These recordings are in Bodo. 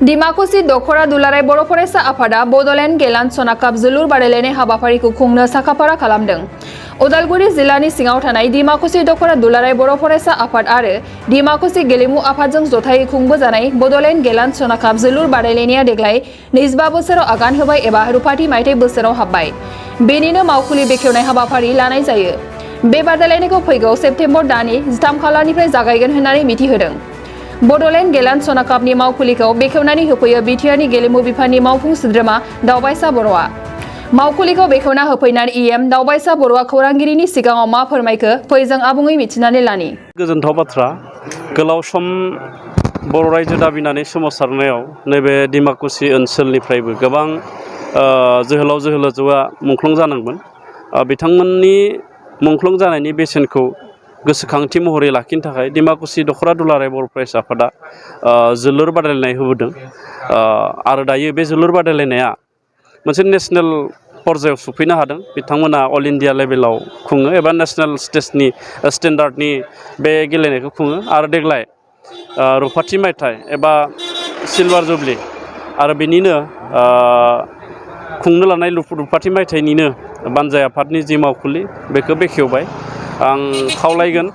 डिमाकुसि दख'र दुलाराय बर' फरायसा आफादा बड'लेण्ड गेलान सनाकाप जोलुर बादायलायनाय हाबाफारिखौ खुंनो साखाफारा खालामदों। उदालगुरि जिल्लानि सिङाव थानाय डिमाकुसि दख'र दुलाराय बर' फरायसा आफाद आरो डिमाकुसि गेलेमु आफादजों जथायै खुंबोजानाय बड'लेण्ड गेलान सनाकाप जोलुर बादायलायनाया देग्लाय 25 बोसोराव आगान होबाय एबा रुफाथि मायथाइ बोसोराव हाबबाय। बेनिनो मावखुलि बेखेवनाय हाबाफारि लानाय जायो। बे बादायलायनायखौ फैगौ सेप्तेम्बर दाननि 13 खालारनिफ्राय जागायगोन होननानै मिथिहोदों। बड'लेण्ड गेलान सनाकापनि मावखुलिखौ बेखेवनानै होफैयो बिटिआरनि गेलेमु बिफाननि मावफुं सोद्रोमा दावबायसा बर'आ। मावखुलिखौ बेखेवना होफैनानै इएम दावबायसा बर'आ खौरांगिरिनि सिगाङाव मा फोरमायखो फै जों आबुङै मिथिनानै लानि। गोजोनथाव बाथ्रा गोलाव सम बर' रायजो दाबिनानै सोमावसारनायाव नैबे डिमाकुसि ओनसोलनिफ्रायबो गोबां जोहोलाव जोहोलावजोआ मुंख्लं जानांगोन। बिथांमोननि मुंख्लं जानायनि बेसेनखौ गोसोखांथि महरै लाखिनो थाखाय डिमाकुसि दख'र दुलाराय बर' फरायसा आफादा जोलुर बादायलायनाय होबोदों। आरो दायो बे जोलुर बादायलायनाया मोनसे नेशनेल पर्यायाव सफैनो हादों। बिथांमोना अल इन्डिया लेभेलाव खुङो एबा नेशनेल स्टेजनि स्टेन्डार्डनि बे गेलेनायखौ खुङो। आरो देग्लाय रुफाथि मायथाइ एबा सिलभार जुबलि आरो बेनिनो खुंनो लानाय रुफाथि मायथाइनिनो बानजाय आफादनि जि मावखुलि बेखौ बेखेवबाय। आं खावलायगोन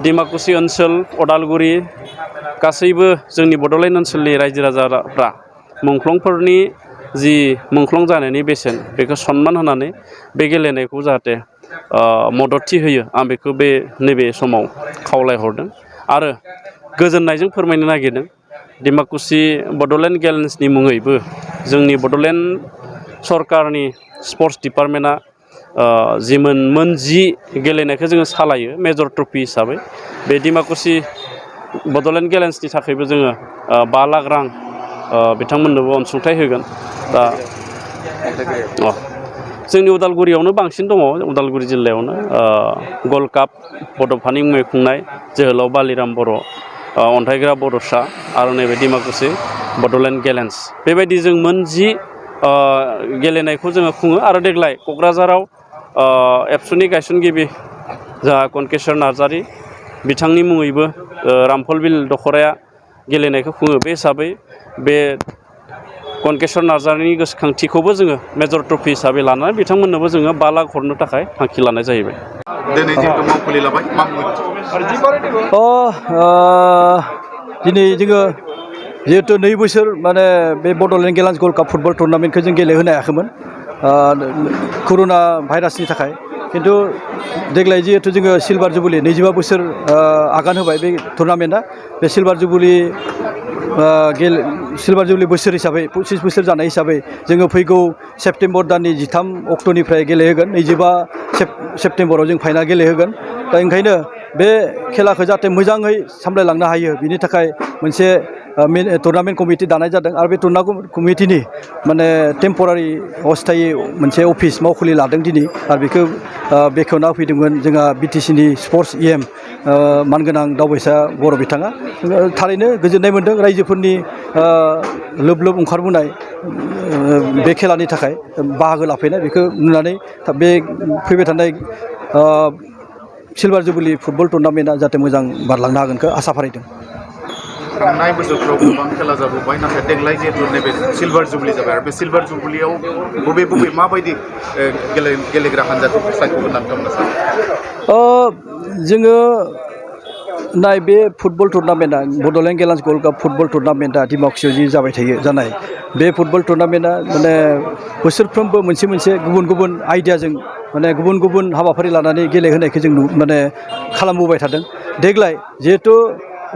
डिमाकुसि ओनसोल उदालगुरि गासैबो जोंनि बड'लेण्ड ओनसोलनि रायजो राजाफ्रा मुंख्लंफोरनि जि मुंख्लं जानायनि बेसेन बेखौ सनमान होनानै बे गेलेनायखौ जाहाथे मददथि होयो आं बेखौ नैबे समाव खावलायहरदों। आरो गोजोननायजों फोरमायनो नागिरदों डिमाकुसि बड'लेण्ड गेलेन्सनि मुङैबो जोंनि बड'लेण्ड सरकारनि स्पर्ट्स डिपार्टमेन्टआ जि मोन 10 गेलेनायखौ जोङो सालायो मेजर ट्रफि हिसाबै बे डिमाकुसि बड'लेण्ड गेलेन्सनि थाखायबो जोङो 5 लाख रां बिथांमोननोबो अनसुंथाइ होगोन। दा जोंनि उदालगुरियावनो बांसिन दङ। उदालगुरि जिल्लायावनो गल्ड काप बड'फानि मुङै खुंनाय जोहोलाव बालिराम बर' अन्थाइग्रा बड'सा आरो नैबे डिमाकुसि बड'लेण्ड गेलेन्स बेबायदि जों मोन 10 गेलेनायखौ जोङो खुङो। आरो देग्लाय क'क्राझाराव एबसुनि गायसनगिरि जोंहा कनकेश्वर नार्जारि बिथांनि मुङैबो रामफलबिल दख'राया गेलेनायखौ खुङो। बे हिसाबै बे कनकेश्वर नार्जारिनि गोसोखांथिखौबो जोङो मेजर ट्रफि हिसाबै लानानै बिथांमोननोबो जोङो 5 लाख हरनो थाखाय थांखि लानाय जाहैबाय। दिनै जिहेतु मावखुलि लाबाय दिनै जोङो जिहेतु 2 बोसोर माने बे बड'लेण्ड गेलान्स गल्ड काप फुटबल टुर्नामेन्टखौ जों गेलेहोनो हायाखैमोन कर'ना भाइरासनि थाखाय। खिन्थु देग्लाय जिहेतु जोङो सिलभार जुबलि 25 बोसोर आगान होबाय बे टुर्नामेन्टआ। बे सिलभार जुबलि बोसोर हिसाबै 25 बोसोर जानाय हिसाबै जोङो फैगौ सेप्तेम्बर दाननि 13 अक्ट'निफ्राय गेलेहोगोन। 25 सेप्तेम्बराव जों फाइनाल गेलेहोगोन। दा ओंखायनो बे खेलाखौ जाहाथे मोजाङै सामलायलांनो हायो बिनि थाखाय मोनसे टुर्नामेन्ट कमिटि दानाय जादों। आरो बे टुर्नामेन्ट कमिटिनि माने टेम्परारि अस्थायि मोनसे अफिस मावखुलि लादों दिनै। आरो बेखौ बेखेवना फैदोंमोन जोंहा बिटिसिनि स्पर्ट्स इएम मानगोनां दावबायसा बर' बिथाङा। थारैनो गोजोननाय मोन्दों रायजोफोरनि लोब लोब ओंखारबोनाय बे खेलानि थाखाय बाहागो लाफैनाय बेखौ नुनानै बे फैबाय थानाय सिलभार जुबलि फुटबल टुर्नामेन्टआ जाहाथे मोजां बारलांनो हागोनखौ आसा फारिदों। थांनाय बोसोरफ्राव गोबां खेला जाबोबाय नाथाय देग्लाय जिहेतु नैबे सिलभार जुबलि जाबाय आरो बे सिलभार जुबलियाव बबे माबायदि गेलेग्रा हान्जाखौ सायख'गोन होनना नोंथांमोना सानो? जोङो बे फुटबल टुर्नामेन्टआ बड'लेण्ड गेलान्स गल्ड काप फुटबल टुर्नामेन्टआ डिमाकुसियाव जि जाबाय थायो जानाय बे फुटबल टुर्नामेन्टआ माने बोसोरफ्रोमबो मोनसे गुबुन गुबुन आइडियाजों माने गुबुन गुबुन हाबाफारि लानानै गेलेहोनायखौ जों माने खालामबोबाय थादों। देग्लाय जिहेथु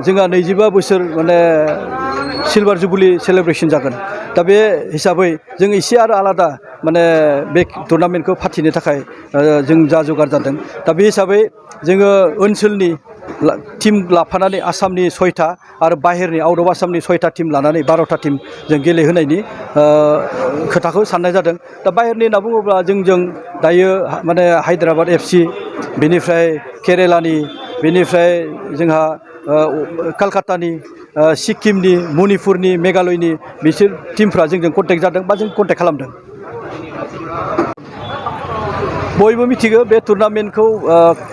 जोंहा 25 बोसोर माने सिलभार जुबलि सेलेब्रेसन जागोन। दा बे हिसाबै जों एसे आरो आलादा माने बे टुर्नामेन्टखौ फाथिनो थाखाय जों जा जगार जादों। दा बे हिसाबै जोङो ओनसोलनि टिम लाफानानै आसामनि 6था आरो बाहेरनि आउट अफ आसामनि 6था टिम लानानै 12था टिम जों गेलेहोनायनि खोथाखौ साननाय जादों। दा बाहेरनि होनना बुङोब्ला जों दायो माने हायद्राबाद FC बेनिफ्राय केरेलानि बेनिफ्राय जोंहा कलकातानि सिक्किमनि मणिपुरनि मेघालयनि बिसोर टिमफ्रा जोंजों कन्टेक्ट जादों बा जों कन्टेक्ट खालामदों। बयबो मिथिगौ बे टुर्नामेन्टखौ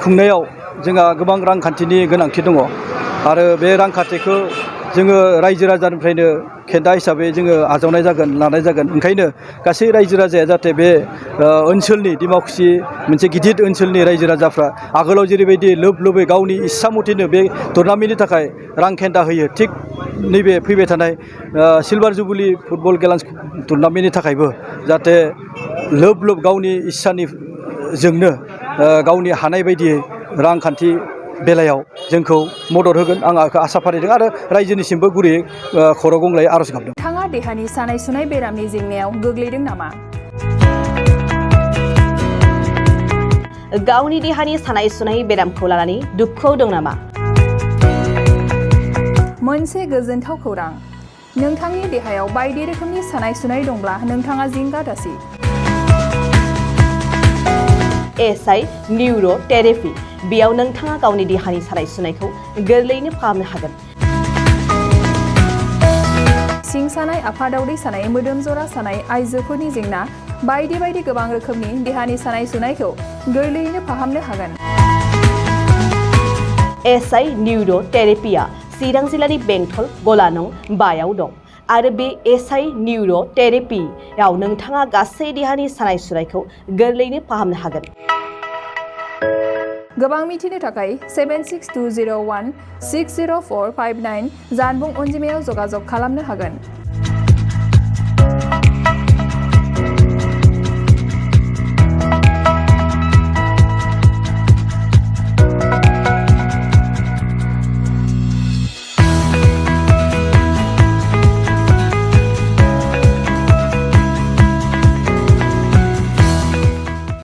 खुंनायाव जोंहा गोबां रांखान्थिनि गोनांथि दङ। आरो बे रांखान्थिखौ जोङो रायजो राजानिफ्रायनो खेन्दा हिसाबै जोङो आजावनाय जागोन लानाय जागोन ओंखायनो गासै रायजो राजाया जाहाथे बे ओनसोलनि डिमाकुसि मोनसे गिदिर ओनसोलनि रायजो राजाफ्रा आगोलाव जेरैबायदि लोब लोबै गावनि इस्सा मथेनो बे टुर्नामेन्टनि थाखाय रां खेन्दा होयो थिग नैबे फैबाय थानाय सिलभार जुबुलि फुटबल गेलान्स टुर्नामेन्टनि थाखायबो जाहाथे लोब लोब गावनि इस्सानि जोंनो गावनि हानाय बायदियै रांखान्थि बेलायाव जोंखौ मदद होगोन आं आसा फारिदों आरो रायजोनिसिमबो गुरैयै खर' गंग्लायै आर'ज गाबदों। नोंथाङा देहानि सानाय सुनाय बेरामनि जेंनायाव गोग्लैदों नामा? गावनि देहानि सानाय सुनाय बेरामखौ लानानै दुखुआव दं नामा? मोनसे गोजोनथाव खौरां, नोंथांनि देहायाव बायदि रोखोमनि सानाय सुनाय दंब्ला नोंथाङा जिंगा दासि। एसआइ निउर' थेरापि बेयाव नोंथाङा गावनि देहानि सानाय सुनायखौ गोरलैयैनो फाहामनो हागोन। सिं सानाय, आफादावदै सानाय, मोदोम जरा सानाय, आइजोफोरनि जेंना बायदि बायदि गोबां रोखोमनि देहानि सानाय सुनायखौ गोरलैयैनो फाहामनो हागोन। एसआइ निउर' थेरापिया चिरां जिल्लानि बेंटल गलानं 5आव दं आरो बे एसआइ निउर' थेरापियाव नोंथाङा गासै देहानि सानाय सुनायखौ गोरलैयैनो फाहामनो हागोन। गोबां मिथिनो थाखाय 7620160459 जानबुं अनजिमायाव जगाजग खालामनो हागोन।